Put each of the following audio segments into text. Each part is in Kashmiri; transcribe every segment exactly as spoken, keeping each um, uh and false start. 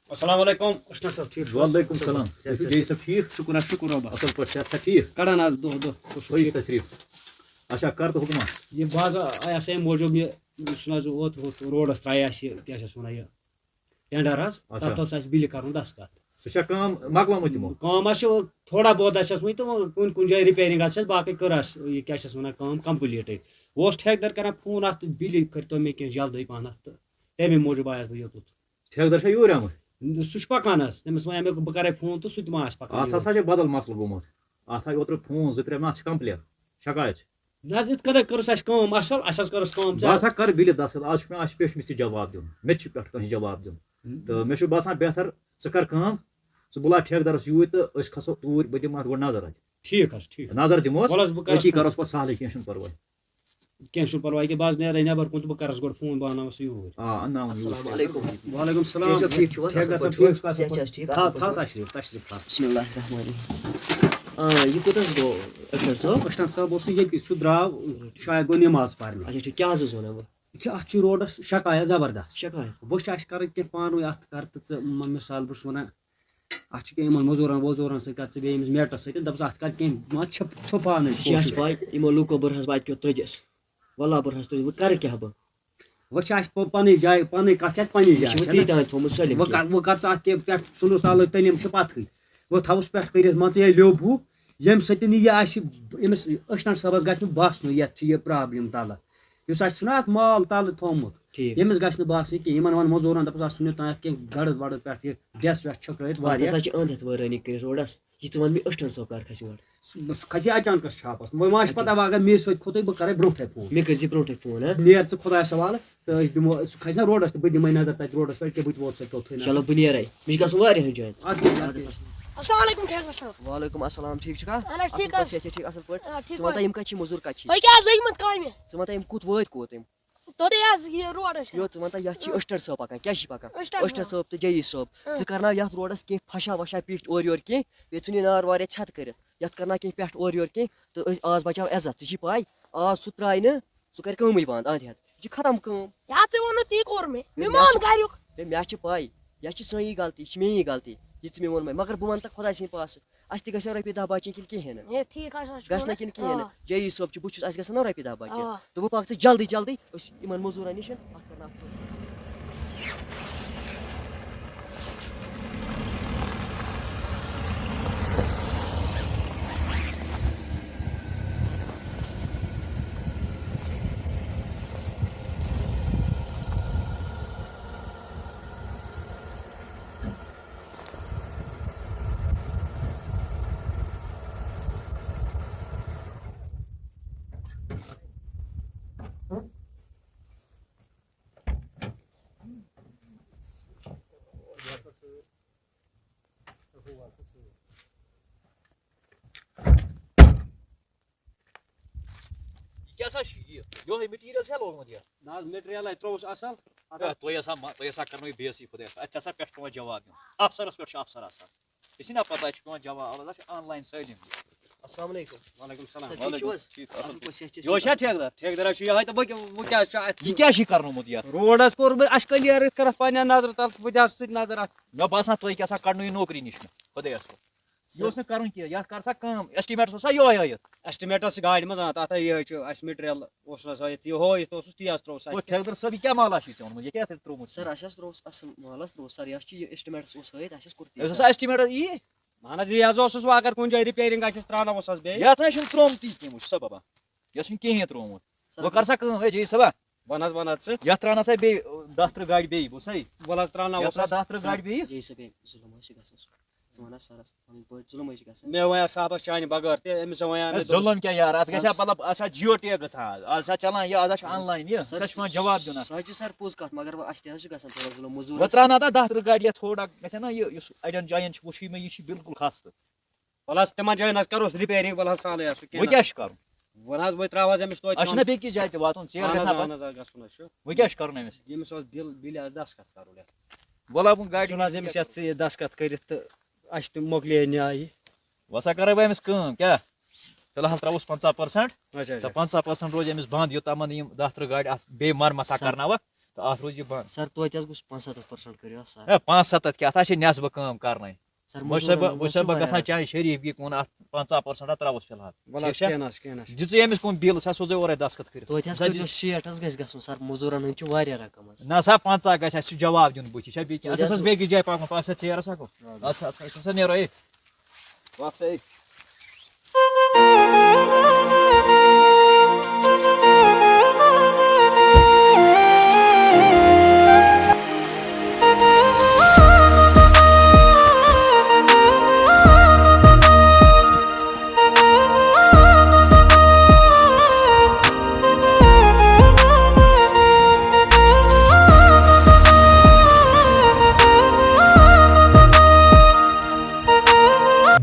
السلام علیکم، اشرف صٲب، ٹھیٖک چھِو حظ؟ وعلیکم السلام۔ صحت چھا تُہۍ چھِو ٹھیٖک؟ بیٚیہِ صٲب ٹھیٖک؟ شُکُر حظ، شُکُر رۄبَس۔ اَصٕل پٲٹھۍ، صحت چھا ٹھیٖک؟ کَڑان حظ دۄہ دۄہ، تُہۍ چھِو ٹھیٖک؟ تشریٖف۔ اچھا، کَر تہٕ حُکما؟ یہِ بہٕ حظ آیاس اَمہِ موٗجوٗب، یہِ یُس نہٕ حظ اوترٕ ہُتھ روڈَس ترٛایہِ اَسہِ یہِ، کیٛاہ چھِ اَتھ وَنان، یہِ ٹینڈر حظ، اچھا۔ تَتھ ٲس اَسہِ بِلہِ کَرُن دستخط۔ سُہ چھا کٲم مۄکلٲمٕژ تِمو؟ کٲم حظ چھِ تھوڑا بہت اَسہِ ٲس وٕنہِ تہٕ وۄنۍ کُنہِ کُنہِ جایہِ ریپیرنگ آسہِ اَسہِ، باقٕے کٔر اَسہِ یہِ، کیٛاہ چھِ اَتھ وَنان، کٲم کمپلیٖٹٕے۔ وۄنۍ اوس ٹھیکہٕ در کران فون اَتھ تہٕ بِلہِ کٔرۍتو مےٚ کینٛہہ جلدی پَہن اَتھ تہٕ تَمے موٗجوٗب آیاس بہٕ یوٚتُتھ۔ ٹھیکہٕ در چھا یوٗرۍ آمُت؟ سُہ چھُ پَکان حظ، تٔمِس وَنیٛاو مےٚ بہٕ کَرَے فون تہٕ سُہ تہِ ما آسہِ پَکان اَتھ یور۔ ہسا چھِ بدل مسلہٕ گوٚمُت۔ اَتھ آیہِ اوترٕ فون زٕ ترٛےٚ، مہ اَتھ چھِ کمپلین، شکایت چھِ۔ نہ حظ، یِتھ کٔنۍ کٔرٕس اَسہِ کٲم اَصٕل، اَسہِ حظ کٔرٕس کٲم بہٕ ژےٚ۔ ہسا کَرٕ بِلہِ دستخط، آز چھُ مےٚ، اَسہِ چھُ پیٚٹھمِس تہِ جواب دیُن، مےٚ تہِ چھُ پٮ۪ٹھٕ کٲنٛسہِ جواب دیُن۔ تہٕ مےٚ چھُ باسان بہتر ژٕ کَر کٲم، ژٕ بُلا ٹھیکہٕ دَرَس یوٗرۍ تہٕ أسۍ کھسو توٗرۍ، بہٕ دِمہٕ اَتھ گۄڈٕ نظر اَتہِ۔ ٹھیٖک حظ، ٹھیٖک۔ نظر دِموس، وۄلہٕ حظ، بہٕ کَرَس أتی کٲم۔ کَروس پَتہٕ سہلٕے، کینٛہہ چھُنہٕ پَرواے۔ کینٛہہ چھُنہٕ پَرواے، ییٚکیٛاہ بہٕ حظ نیرَے نٮ۪بَر کُن تہٕ بہٕ کَرَس گۄڈٕ فون، بہٕ اَنناوَس یوٗرۍ۔ آ، اَنناوُن یوٗرۍ۔ السلام علیکُم۔ وعلیکُم السلام۔ ٹھیٖک چھِو، ٹھیٖک چھِو حظ؟ ٹھیٖک، اَصٕل پٲٹھۍ؟ صحت چھا ٹھیٖک؟ تھاو، اَصٕل تھاو پٲٹھۍ؟ تشریٖف، تشریٖف تھاو۔ بسم اللہ الرحمن الرحیم۔ آ، یہِ کوٚت حظ گوٚو ڈاکٹر صٲب؟ ڈاکٹر صٲب اوسُے ییٚتی، سُہ درٛاو، شاید گوٚو نٮ۪ماز پَرنہِ۔ اچھا، ٹھیٖک، کیٛاہ حظ اوس وَنان بہٕ؟ چھِ، اَتھ چھِ روڈَس شکایت زبردست۔ شکایت؟ وۄنۍ چھِ اَسہِ کَرٕنۍ کینٛہہ پانہٕ ؤنۍ اَتھ کَر تہٕ ژٕ، م-، مِثال، بہٕ چھُس وَنان، اَتھ چھِ کینٛہہ یِمَن مٔزوٗرَن ووزوٗرَن سۭتۍ کَتھ ژٕ بیٚیہِ أمِس میٹَس سۭتۍ، دَپُس، اَتھ کَر کینٛہہ، مان، ژھِ-، ژھۄپاونٕچ یہِ چھِ اَسہِ کوٗشِش۔ پَے، یِمو لوٗکو بٔر حظ بہٕ اَتہِ کیُتھ ترٛجَس۔ وَللہ بٔر حظ ترٛجَس، وۄنۍ کَرٕ کیٛاہ بہٕ؟ وۄنۍ چھِ اَسہِ پَ-، پَنٕنۍ جاے، پَنٕنۍ کَتھ چھِ اَسہِ پَنٕنۍ یہِ جاے، چھِ وۄنۍ چھَنہ؟ ژیٖتۍ تام تھوٚمُت سٲلِم وۄنۍ کینٛہہ۔ کَر، وۄنۍ کَر ژٕ اَتھ کینٛہہ پٮ۪ٹھ ژھٕنُس تَلہٕ تٔلِم چھِ پَتہٕے۔ وۄنۍ تھاوُس پٮ۪ٹھ کٔرِتھ، مان ژٕ یہِ لیوٚب ہیوٗ، ییٚمہِ سۭتۍ یہِ آسہِ، أمِس أچھنَر صٲبَس گژھِ نہٕ باسنُے یَتھ چھِ یہِ پرٛابلِم تَلہٕ۔ یُس اَسہِ چھُنہ اَتھ مال تَلہٕ تھوٚومُت، ٹھیٖک۔ ییٚمِس گژھِ نہٕ باسنُے کینٛہہ، یِمَن وَن مٔزوٗرَن، دَپُس، اَتھ ژھٕنِو تام اَتھ کینٛہہ گَڑٕد وَڑٕد پٮ۪ٹھ یہِ ڈٮ۪س وٮ۪س چھٔکرٲیِتھ اَتھ واریاہ۔ ہسا چھِ أنٛدۍ ہٮ۪تھ وٲرٲنی کٔرِتھ روڈَس۔ یہِ ژٕ وَن مےٚ أچھَن صٲب کَر کھَسہِ یور؟ سُہ، سُہ کھَسہِ اچانکَس چھاپَس۔ وۄنۍ ما چھِ اچھا۔ پَتہ، وۄنۍ اگر مےٚ سۭتۍ کھوٚتُے، بہٕ کَرَے برونٛٹھَے فون۔ مےٚ کٔرۍ زِ برونٛٹھٕے فون، ہہ؟ نیر ژٕ خۄدایَس حوالہٕ تہٕ أسۍ دِمو، سُہ کھَسہِ نہ روڈَس تہٕ بہٕ دِمَے نظر تَتہِ روڈَس پٮ۪ٹھ کہِ بہٕ تہِ ووتسَے توٚتھُے نظر۔ چلو، بہٕ نیرَے۔ مےٚ چھِ گژھُن واریاہَن جایَن۔ اَدٕ کیٛاہ، اَدٕ کیٛاہ۔ السلام علیکم، ٹھیکہٕ صٲب۔ وعلیکم السلام، ٹھیٖک چھُکھا؟ اَہَن حظ، اَصٕل ٹھیٖک پٲٹھۍ، حظ۔ صحت چھا ٹھیٖک؟ اَصٕل پٲٹھۍ۔ آ، ٹھیٖک ژٕ وَن تہٕ پٲٹھۍ۔ یِم کَتہِ چھِ مٔزوٗر کَتہِ چھِ؟ تُہۍ کیٛاہ حظ لٔگۍ مٕتۍ کامہِ؟ ژٕ وَن تہٕ یِم کوٚت وٲتۍ کوٚت یِم؟ توٚتُے حظ یہِ روڈَس چھِ۔ یو، ژٕ وَن تہٕ یَتھ چھِ اۭں۔ أسٹَر صٲب پَکان، کیٛاہ چھِ پَکان؟ أسٹَر أسٹَر صٲب۔ صٲب تہٕ جیٖی صٲب۔ اۭں۔ ژٕ کَرناو یَتھ روڈَس کینٛہہ پھَشا وَشا پیٖٹھۍ اورٕ یورٕ کینٛہہ، بیٚیہِ ژھٕن یہِ نار وار یَتھ ژھٮ۪تہٕ کٔرِتھ۔ یَتھ کَرناو کینٛہہ پٮ۪ٹھ اورٕ یورٕ کینٛہہ، تہٕ أسۍ آز بَچاو عزت۔ ژےٚ چھِ پَے، آز سُہ ترٛایہِ نہٕ، سُہ کَرِ کٲمٕے بنٛد اَنٛد ہٮ۪تھ۔ یہِ چھِ ختم کٲم۔ یا ژےٚ ووٚنُتھ تی کوٚر مےٚ۔ ہے، مےٚ مےٚ مان چھِ، گَریُک۔ ہے، مےٚ چھِ پَے، یہِ چھِ سٲنی غلطی، یہِ چھِ میٛٲنی غلطی، یہِ ژٕ مےٚ ووٚنمَے۔ مگر بہٕ وَنہٕ تہٕ خۄداے سٕنٛدِ پاسہٕ، اَسہِ تہِ گژھِ ہا رۄپیہِ دَہ بَچِنۍ کِنہٕ کِہیٖنۍ نہٕ؟ ہے، ٹھیٖک حظ چھُ، گژھِ نہ کِنہٕ کِہیٖنۍ نہٕ؟ آ۔ جے ای صٲب چھُ، بہٕ چھُس، اَسہِ گژھن نا رۄپیہِ دَہ بَچِنۍ۔ آ۔ تہٕ وۄنۍ پَکھ ژٕ جلدی جلدی، أسۍ یِمَن مٔزوٗرَن نِش، اَتھ کَرناوَکھ۔ یہِ کیٛاہ سا چھُ یہِ؟ یِہوٚے مٹیٖریل چھا لوگمُت یَتھ؟ نہ حظ، مٹیٖریلَے ترٛووُس اَصٕل۔ اَتھ ہے، حظ تۄہہِ ہسا ما-، تۄہہِ ہسا کرنٲوِو بے عزتی خۄدایَس۔ اَسہِ تہِ ہسا پٮ۪ٹھ پٮ۪وان جواب دیُن۔ اَفسَرَس پٮ۪ٹھ چھُ اَفسَر آسان۔ ژےٚ چھِی نا پَتہ، اَسہِ چھِ پٮ۪وان جواب، اَز حظ چھِ آنلاین سٲلِم۔ السلام علیکم۔ وعلیکم السلام۔ سَر، ٹھیٖک چھِو حظ؟ ٹھیٖک، اَصٕل اَصٕل پٲٹھۍ، صحت چھا یہِ اوس ٹھیٖک؟ چھا ٹھیکہٕ دار؟ ٹھیکہٕ دار حظ چھُ یِہوٚے تہٕ وۄنۍ کیٛاہ، وۄنۍ کیٛاہ چھُ اَتھ؟ یہِ کیٛاہ چھُے کرنومُت یَتھ؟ روڈَس کوٚر مےٚ، اَسہِ کٔلیر یِتھ کٔنۍ اَتھ پنٛنٮ۪ن نظرَن تَل، بہٕ تہِ آسہٕ سۭتۍ نظر اَتھ۔ مےٚ باسان، تۄہہِ کیٛاہ سا کَڑنو یہِ نوکری نِش مےٚ، خۄدایَس پَتھ۔ یہِ اوس نہٕ کَرُن کینٛہہ، یَتھ کَر سا کٲم، ایسٹِمیٹَس اوس سا یِہوٚے ہٲیِتھ۔ ایسٹِمیٹَس چھِ گاڑِ منٛز، آ، تَتھ ہا یِہوٚے چھُ، اَسہِ مٹیٖریل اوس نہ سا یَتھ، یہِ ہو، یَتھ اوسُس تیز ترٛووُس اَسہِ۔ ٹھیکہٕ دار صٲب، یہِ کیٛاہ مالا چھُے ژےٚ اوٚنمُت؟ یہِ کیٛاہ تۄہہِ ترٛوومُت؟ سَر، اَسہِ حظ ترٛووُس اَصٕل مالَس ترٛووُس، سَر، یہِ حظ چھُ یہِ ایسٹِمیٹَس اوس ہٲیِتھ، اَسہِ حظ کوٚر تی، اَسہِ سَر۔ اوسا ایسٹِمیٹَس یی؟ اَہَن حظ، یی حظ اوسُس وۄنۍ، اگر کُنہِ جایہِ رِپیرِنٛگ آسٮ۪س ترٛاوناوُس حظ بیٚیہِ۔ یَتھ نہ حظ چھُنہٕ ترٛوومُتٕے کینٛہہ، وٕچھ سا بَبا، یَتھ چھُنہٕ کِہیٖنۍ ترٛوومُت۔ سَر، وۄنۍ کَر سا کٲم، ہے جی صٲبا۔ وَن حظ، وَن حظ ژٕ۔ یَتھ ترٛاونا سا بیٚیہِ، ٲ، دَہ تٕرٛہ گاڑِ بیٚیہِ، بوٗزتھٕے؟ وَلہٕ حظ، ترٛاوناوُس یَتھ ترٛاو حظ۔ دَہ تٕرٛہ سَر، گاڑِ بیٚیہِ۔ جی صٲب، ہے، ظُلُم حظ چھُ گژھان سُہ۔ ژٕ وَن حظ سَرَس، پَنٕنۍ پٲٹھۍ ظُلُم حظ چھُ گژھان۔ مےٚ وَنیٛاو صاحبَس چانہِ بغٲر تہِ، أمِس وَنیٛاو ہے، مےٚ، دوٚپُس، ظُلُم کیٛاہ یار، اَتھ گژھِ ہا سَر، مطلب، اَتھ چھا جیو ٹیگ گژھان آز، آز چھا چَلان یہِ، آز حظ چھُ آن لاین یہِ، سَر، سۄ چھِ پٮ۪وان جواب دیُن اَتھ۔ سۄ حظ چھِ سَر پوٚز کَتھ، مگر وۄنۍ اَسہِ تہِ حظ چھُ گژھان تھوڑا ظُلُم، مٔزوٗرَس وۄنۍ ترٛاوناو تَتھ دَہ تٕرٛہ گاڑِ یَتھ تھوڑا گژھِ ہا نہ یہِ، یُس اَڑٮ۪ن جایَن چھُ وٕچھُے مےٚ، یہِ چھِ بِلکُل خستہٕ۔ وَلہٕ حظ، تِمَن جایَن حظ کَروس رِپیرِنٛگ، وَلہٕ حظ سہلٕے حظ چھُ، کینٛہہ وۄنۍ نہ کیٛاہ حظ۔ چھُ کَرُن؟ وَلہٕ حظ، وۄنۍ ترٛاو حظ أمِس توتہِ اَسہِ چھُنہ پانہٕ۔ بیٚیہِ کِس جایہِ تہِ واتُن، ژیر اَہَن گژھِ حظ، نہ اَہَن پَتہٕ۔ حظ، آ، گژھُن حظ چھُ۔ وۄنۍ کیٛاہ چھُ کَرُن أمِس؟ ییٚمِس اوس بِل، بِلہِ حظ دستخط کَرُن یَتھ۔ وَلہٕ حظ، وۄنۍ گاڑِ ژھُن حظ أمِس یَتھ ژٕ یہِ دستخط کٔرِتھ تہٕ اَسہِ تہِ مۄکلے نیٛاے یہِ۔ وۄنۍ سا کَرَے بہٕ أمِس کٲم، کیٛاہ؟ فِلحال ترٛاوُس پنٛژاہ پٔرسَنٛٹ۔ اچھا، اچھا۔ تہٕ پنٛژاہ پٔرسَنٛٹ روزِ أمِس بنٛد، یوٚتام نہٕ یِم دَہ تٕرٛہ گاڑِ اَتھ بیٚیہِ مرمت سَر۔ کَرناوَکھ۔ تہٕ اَتھ روزِ یہِ بنٛد۔ سر توتہِ حظ گوٚژھ پانٛژھ ستتھ پرسنٹ کٔرِو حظ سر۔ ہے، پانٛژھ ستتھ کیٛاہ، اَتھ ہا چھِ نٮ۪صبہٕ کٲم کَرنَے۔ سر وۄنۍ چھُسا مٔزوٗرَن بہٕ ہُنٛد وۄنۍ چھُسا چھُ بہٕ گژھان واریاہ۔ چاہے شریٖف گی کُن اَتھ پنٛژاہ پٔرسنٛٹ ہا ترٛاوُس فِلحال۔ وَلہٕ حظ، ٹھیٖک چھا؟ کینٛہہ نہ حظ، کینٛہہ نہ حظ۔ دِژٕے أمِس کُن بِل، سۄ سوزے اورَے دستخط کٔرِتھ۔ توتہِ حظ سۄ دِ- کٔرۍزیو شیٹھ حظ گژھِ گژھُن سر، مٔزوٗرَن ہٕنٛدۍ چھِ واریاہ رقم حظ۔ نہ سا، پنٛژاہ گژھِ، اَسہِ چھُ جواب دیُن بٕتھِ۔ چھا بیٚیہِ کینٛہہ؟ اَسہِ توتہِ ٲس حظ بیٚکِس جایہِ پَکُن، پَکھ سا ژیر سا گوٚو۔ اَدٕ سا، اَدٕ سا، أسۍ ہسا نیرو، ہے۔ پَکھ سا، ہے۔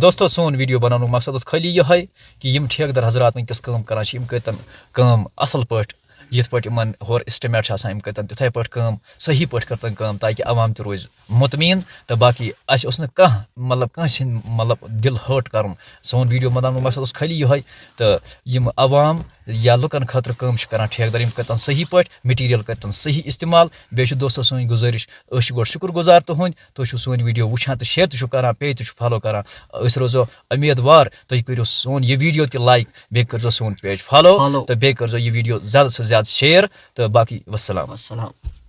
دوستو، سون ویڈیو بناونُک مقصد اوس خٲلی یِہوٚے کہِ یِم ٹھیکہٕ در حضرات وٕنکیٚس کٲم کران چھِ، یِم کٔرۍ تن کٲم اَصٕل پٲٹھۍ، یِتھ پٲٹھۍ یِمن ہورٕ estimate چھِ آسان، یِم کٔرۍ تن تِتھَے پٲٹھۍ کٲم، صحیح پٲٹھۍ کٔر تن کٲم، تاکہِ عوام تہِ روزِ مطمئن۔ تہٕ باقٕے اَسہِ اوس نہٕ کانٛہہ، مطلب، کٲنٛسہِ ہِنٛد، مطلب، دِل hurt کَرُن۔ سون ویڈیو بناونُک مقصد اوس خٲلی یِہوٚے۔ تہٕ یِم عوام یا لُکن خٲطرٕ کٲم چھِ کران ٹھیکہٕ در، یِم کٔرۍ تن صحیح پٲٹھۍ، material کٔرۍ تن صحیح استعمال۔ بیٚیہِ چھِ دوستو سٲنۍ گُزٲرِش، أسۍ چھِ گۄڈٕ شُکُر گُزار تُہٕنٛدۍ، تُہۍ چھِو سٲنۍ ویڈیو وٕچھان تہٕ share تہِ چھِو کران، page تہِ چھِو follow کران۔ أسۍ روزو اُمیدوار تُہۍ کٔرِو سون یہِ ویڈیو تہِ like، بیٚیہِ کٔرۍزیو سون page follow Follow۔ تہٕ بیٚیہِ کٔرۍزیو یہِ ویڈیو زیادٕ سے زیادٕ share۔ تہٕ باقٕے وسلام۔ وسلام۔